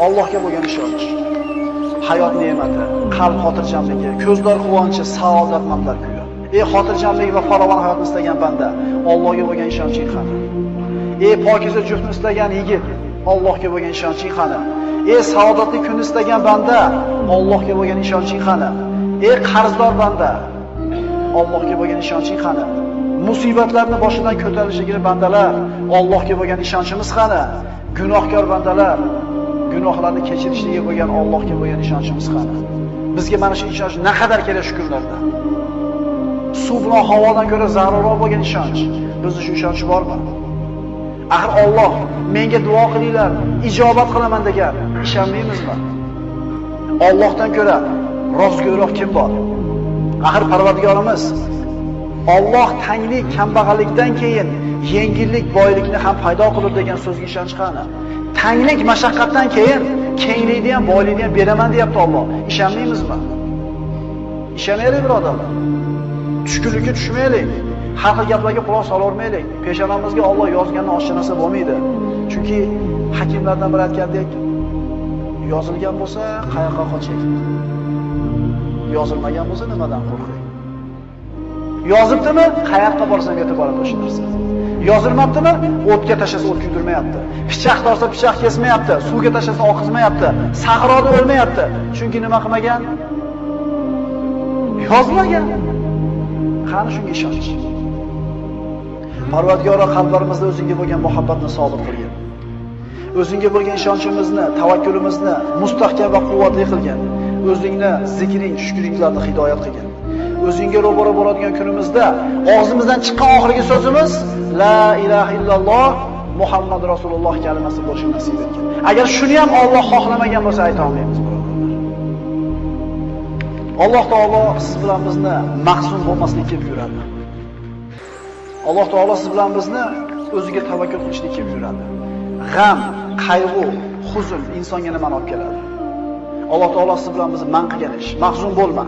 Allohga bo'lgan ishonch, hayot ne'mati, qalb xotirjamligi, ko'zlar quvonchi, saodatmandlar kuyi. Ey xotirjamlik va farovon hayotni istagan banda, Allohga bo'lgan ishonching qani? Ey pokiza juftni istagan yigit, Allohga bo'lgan ishonching qani? Ey saodatli kunni istagan banda, Allohga bo'lgan ishonching qani? Ey qarzdor banda, Allohga bo'lgan ishonching qani? Musibatlarni boshidan ko'tarishligini bandalar, Allohga bo'lgan ishonchimiz qani? Gunohkor bandalar, gunohlarni kechirishiga bo'lgan Allohga bo'lgan ishonchimiz qani? Bizga mana shu ishonch naqadar kerak shu kunlarda. Suv bilan havodan ko'ra zarurroq bo'lgan ishonch. Bizda shu ishonch bormi? Axir Alloh menga duo qilinglar, ijobat qilaman degan, ishonmaymizmi? Allohdan ko'ra rostgo'yroq kim bor? Axir Parvardigorimiz Alloh tanglik, kambag'allikdan keyin yengillik, boylikni ham paydo qilur degan so'zga ishonch qani? Tanglik, mashaqqatdan keyin kenglikni ham, boylikni ham beraman deyapti Alloh. Ishonmaymizmi? Ishonaylik birodarlar. Tushkunlikka tushmaylik. Har xil gaplarga quloq solavermaylik. Peshonamizga Alloh yozgandan oshcha narsa bo'lmaydi. Chunki hakimlardan biri aytgandek, yozilgan bo'lsa qayoqqa qochay? Yozilmagan bo'lsa nimadan qo'rqay? Yozibdimi, qayoqqa borsam yetib boradi o'sha narsa. Yozilmabdimi, o'tga tashlasa o't kuydirmayapti. Pichoq tortsa pichoq kesmayapti, suvga tashlasa oqizmayapti, sahroda o'lmayapti. Chunki nima qilmagan? Yozmagan. Qani shunga ishonch? Parvardigoro qalblarimizda o'zingga bo'lgan muhabbatni sobit qilgin. O'zingga bo'lgan ishonchimizni, tavakkulimizni mustahkam va quvvatli qilgin. O'zingni zikring, shukringlarni hidoyat qilgin. O'zingga ro'baro bo'ladigan kunimizda og'zimizdan chiqqan oxirgi so'zimiz la ilaha illalloh Muhammad Rasululloh kalimasi bo'lishi nasib etgin. Agar shuni ham Alloh xohlamagan bo'lsa ayta olmaymiz, birodarlar. Alloh taolo siz bilan bizni mahzun bo'lmaslikka buyuradi. Alloh taolo siz bilan bizni o'ziga tavakkul qilishlikka buyuradi. G'am, qayg'u, huzun insonga nimani olib keladi? Alloh taolo siz bilan bizni man qilgan ish. Mahzun bo'lma.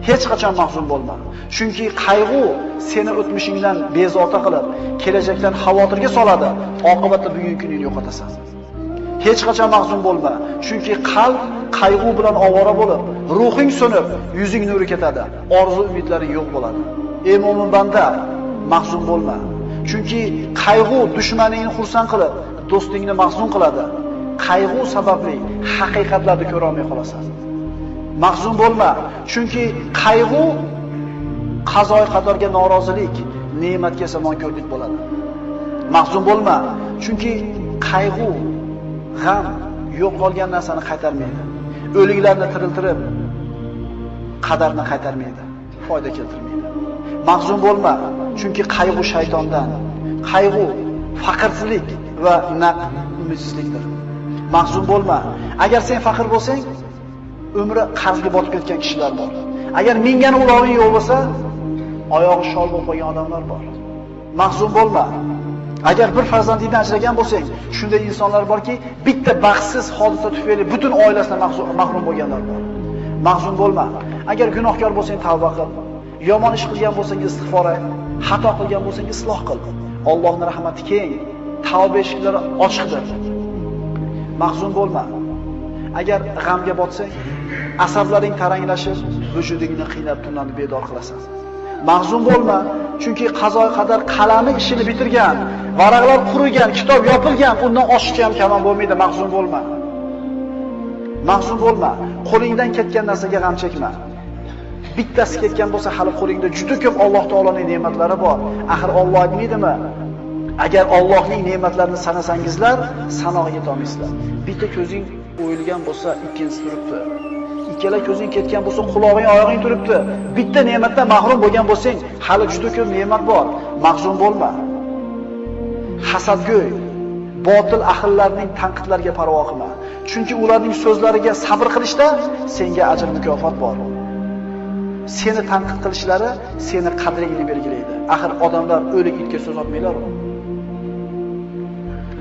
Hech qachon mahzun bo'lma. Chunki qayg'u seni o'tmishingdan bezovta qilib, kelajakdan xavotirga soladi, oqibatda bugungi kuningni yo'qotasan. Hech qachon mahzun bo'lma. Chunki qalb qayg'u bilan ovora bo'lib, ruhing so'nib, yuzing nuri ketadi, orzu umidlaring yo'q bo'ladi. Ey mo'min banda, mahzun bo'lma. Chunki qayg'u dushmaningni xursand qilib, do'stingni mahzun qiladi. Qayg'u sababli haqiqatlarni ko'ra olmay qolasan. Mahzun bo'lma, chunki qayg'u qazoy qadorga norozilik, ne'matga esa nonko'rlik bo'ladi. Mahzun bo'lma, chunki qayg'u, g'am yo'qolgan narsani qaytarmaydi. O'liklarni tiriltirib, qadarni qaytarmaydi, foyda keltirmaydi. Mahzun bo'lma, chunki qayg'u shaytondan, qayg'u faqirchilik va naq umidsizlikdir. Mahzun bo'lma. Agar sen faqir bo'lsang, umri qarzga botib ketgan kishilar bor. Agar mingan uloving yo'q bo'lsa, oyog'i shol bo'lib qolgan odamlar bor. Mahzun bo'lma. Agar bir farzandingdan ajragan bo'lsang, shunday insonlar borki, bitta baxtsiz hodisa tufayli butun oilasidan mahrum bo'lganlar bor. Mahzun bo'lma. Agar gunohkor bo'lsang, tavba qil. Yomon ish qilgan bo'lsang, istig'for ayt. Xato qilgan bo'lsang, isloh qil. Allohning rahmati keng, tavba eshiklari ochiqdir. Mahzun bo'lma. Agar g'amga botsang, asablaring taranglashib, vujudingni qiynab tunlarni bedor qilasan. Mahzun bo'lma, chunki qazo qadar qalami ishini bitirgan, varaqlar qurigan, kitob yopilgan, undan oshiqcha ham kalom bo'lmaydi. Mahzun bo'lma. Mahzun bo'lma. Qo'lingdan ketgan narsaga g'am chekma. Bittasi ketgan bo'lsa, hali qo'lingda juda ko'p Alloh taoloning ne'matlari bor. Axir Alloh aytmaydimi? Agar Allohning ne'matlarini sanasangizlar, sanog'iga yetolmaysizlar. Bitta ko'zing o'yilgan bo'lsa, ikkinchisi turibdi. Ikkala ko'zing ketgan bo'lsa, qulog'ing, oyog'ing turibdi. Bitta ne'matdan mahrum bo'lgan bo'lsang, hali juda ko'p ne'mat bor. Mahzun bo'lma. Hasadgo'y, botil ahillarning tanqidlariga parvo qilma. Chunki ularning so'zlariga sabr qilishda senga ajr mukofot bor. Seni tanqid qilishlari seni qadringni belgilaydi. Axir odamlar o'lik itga so'z otmaylar.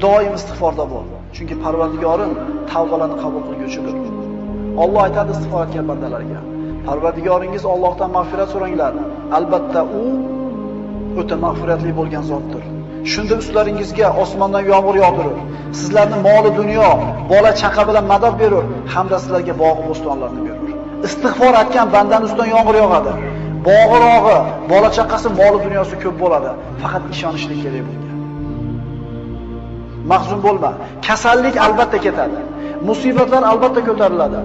Doim istig'forda bo'l. Chunki Parvardigorim tavbalarni qabul qilguvchidir. Alloh aytadi istig'for etgan bandalarga: Parvardigoringiz Allohdan mag'firat so'ranglar. Albatta u o'ta mag'firatli bo'lgan zotdir. Shunda ustlaringizga osmondan yomg'ir yog'dirib, sizlarni moli dunyo, bola chaqa bilan madad berur, hamda sizlarga bog' bo'stonlarni berur. Istig'for etgan bandaning ustidan yomg'ir yog'adi. Bog'irog'i, bola chaqasi, moli dunyosi ko'p bo'ladi. Faqat ishonishlik kerak bunga. Mahzun bo'lma. Kasallik albatta ketadi. Musibatlar albatta ko'tariladi.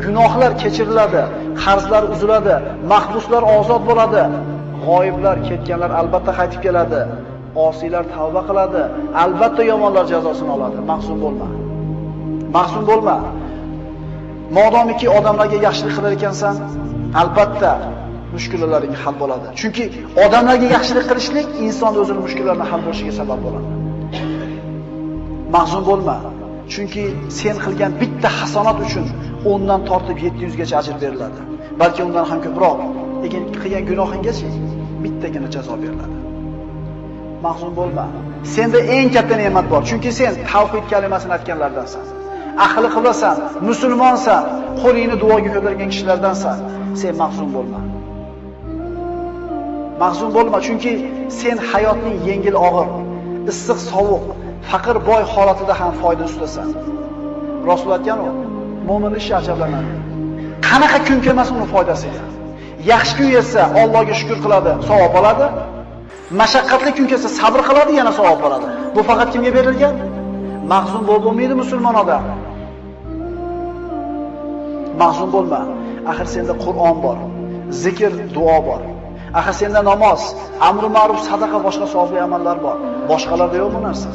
Gunohlar kechiriladi, qarzlar uziladi, mahbuslar ozod bo'ladi, g'oyiblar, ketganlar albatta qaytib keladi, osiylar tavba qiladi, albatta yomonlar jazosini oladi. Mahzun bo'lma. Mahzun bo'lma. Modomiki odamlarga yaxshilik qilar ekansan, albatta mushkullaring hal bo'ladi. Chunki odamlarga yaxshilik qilishlik inson o'zining mushkullarini hal bo'lishiga sabab bo'ladi. Mahzun bo'lma. Chunki sen qilgan bitta hasonat uchun 10 dan tortib 700 gacha ajr beriladi. Balki undan ham ko'proq. Lekin qilgan gunohinggacha bittagina jazo beriladi. Mahzun bo'lma. Senda eng katta ne'mat bor. Chunki sen tavhid kalimasini aytganlardansan. Ahli qiblasan, musulmonsan, qo'lingni duoga ko'targan kishilardansan. Sen mahzun bo'lma. Mahzun bo'lma, chunki sen hayotning yengil og'ir, issiq sovuq, faqir boy holatida ham foyda ustida. Rasul aytgan u, mo'min ishi ajablanadi. Qanaqa kun kelmasin uni foydasiga. Yaxshi kun kelsa Allohga shukr qiladi, savob oladi. Mashaqqatli kun kelsa sabr qiladi, yana savob oladi. Bu faqat kimga berilgan? Mahzun bo'lib bo'lmaydi musulmon odam. Mahzun bo'lma. Axir senda Qur'on bor, zikr, duo bor. Axir senda namoz, amri ma'ruf, sadaqa, boshqa savobli amallar bor. Boshqalarda yo'q bu narsa.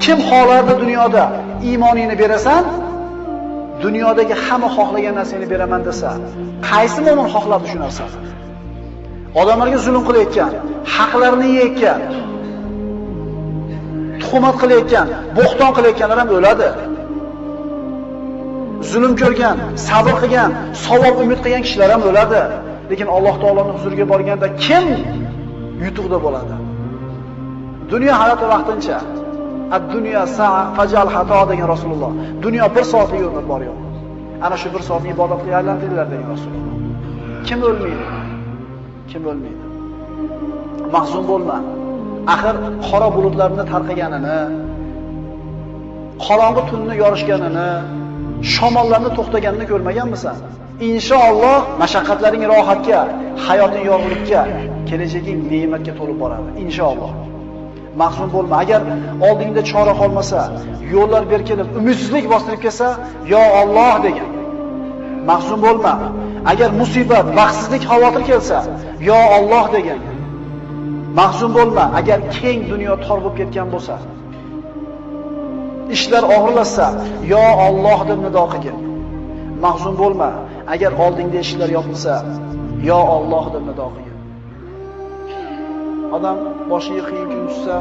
Kim xohlardi dunyoda iymoningni berasan, dunyodagi hamma xohlagan narsangni beraman desa, qaysi mo'min xohladi shu narsani? Odamlarga zulm qilayotgan, haqlarini yeyotgan, tuhmat qilayotgan, bo'xton qilayotganlar ham o'ladi. Zulm ko'rgan, sabr qilgan, savob umid qilgan kishilar ham o'ladi. Lekin Alloh taoloning huzuriga borganda kim yutuqda bo'ladi? Dunyo hayoti vaqtincha. Ad-dunyo sa'a fajal xato degan Rasululloh. Dunyo bir soatlik umr bor yo'q. Ana shu bir soatni ibodatga aylantiringlar degan Rasululloh. Kim o'lmaydi? Kim o'lmaydi? Mahzun bo'lma. Axir qora bulutlarni tarqaganini, qorong'i tunni yorishganini, shamollarni to'xtaganini ko'rmaganmisan? Inshaalloh mashaqqatlaring rohatga, hayoting yorug'likka, kelajaging ne'matga to'lib boradi. Inshaalloh. Mahzun bo'lma. Agar oldingda chora qolmasa, yo'llar berkilib, umidsizlik bostirib kelsa, yo Alloh degan. Mahzun bo'lma. Agar musibat, baxtsizlik, xavotir kelsa, yo Alloh degan. Mahzun bo'lma. Agar keng dunyo tor bo'lib ketgan bo'lsa, ishlar og'irlashsa, yo Alloh deb nido qilgin. Mahzun bo'lma. Agar oldingda eshiklar yopilsa, yo Alloh deb nido qilgin. Odam boshiga qiyin kun tushsa,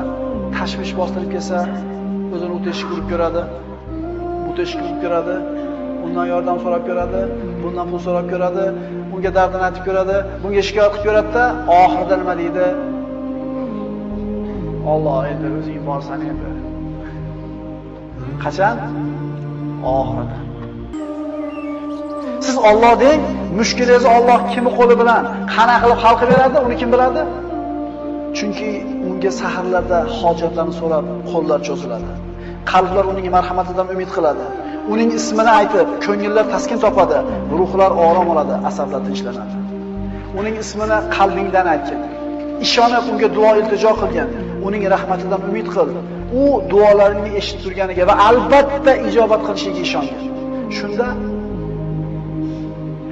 tashvish bostirib kelsa, o'zini u teshik urib ko'radi, bu teshik urib ko'radi, undan yordam so'rab ko'radi, bundan pul so'rab ko'radi, unga dardini aytib ko'radi, bunga shikoyat qilib ko'radi-da, oxirida nima deydi? Alloh endi o'zing borsan endi. Qachon? Oxirida. Siz Alloh deng, mushkulingizni Alloh kimni qo'li bilan qana qilib hal qilib beradi, uni kim biladi? Chunki unga saharlarda hojatlarni so'rab qo'llar cho'ziladi. Qalblar uning marhamatidan umid qiladi. Uning ismini aytib, ko'ngillar taskin topadi, ruhlar orom oladi, asablar tinchlanadi. Uning ismini qalbingdan aytgin. Ishonib unga duo iltijo qilgin. Uning rahmatidan umid qil. U duolaringni eshitib turganiga va albatta ijobat qilishiga ishongin. Shunda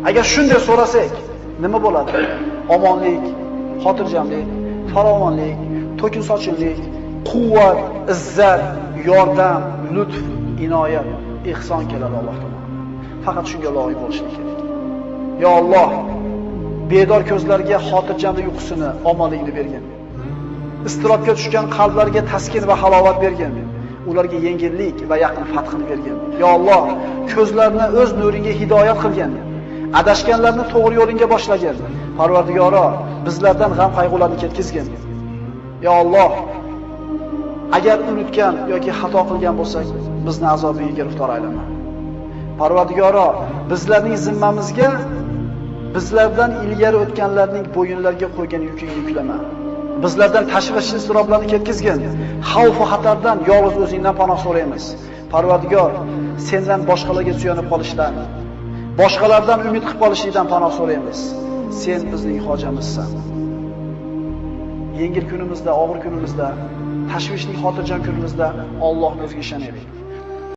agar shunday so'rasak, nima bo'ladi? Omonlik, xotirjamlik, farovonlik, to'kin sochinlik, quvvat, izzat, yordam, lutf, inoyat, ihson keladi Alloh tomonidan. Faqat shunga loyiq bo'lishlik kerak. Yo Alloh, bedor ko'zlarga xotirjamlik uyqusini, omonlikni bergin. Iztirobga tushgan qalblarga taskin va halovat bergin. Ularga yengillik va yaqin fathini bergin. Yo Alloh, ko'zlarni o'z nuringga hidoyat qilgin. Adashganlarni to'g'ri yo'lingga boshlagin. Parvardigoro, bizlardan g'am qayg'ularni ketkizgin. Yo Alloh, agar unutgan yoki xato qilgan bo'lsak, bizni azobingga giriftor aylama. Parvardigoro, bizlarning zimmamizga bizlardan ilgari o'tganlarning bo'yinlariga qo'ygan yukingni yuklama. Bizlardan tashvish iztiroblarni ketkizgin. Xavf va xatardan yolg'iz o'zingdan panoh so'raymiz. Parvardigor, sendan boshqalarga suyanib qolishdan, boshqalardan umid qilib qolishlikdan panoh so'raymiz. Sen bizning hojamizsan. Yengil kunimizda, og'ir kunimizda, tashvishli xotirjam kunimizda Allohning o'ziga ishonaylik.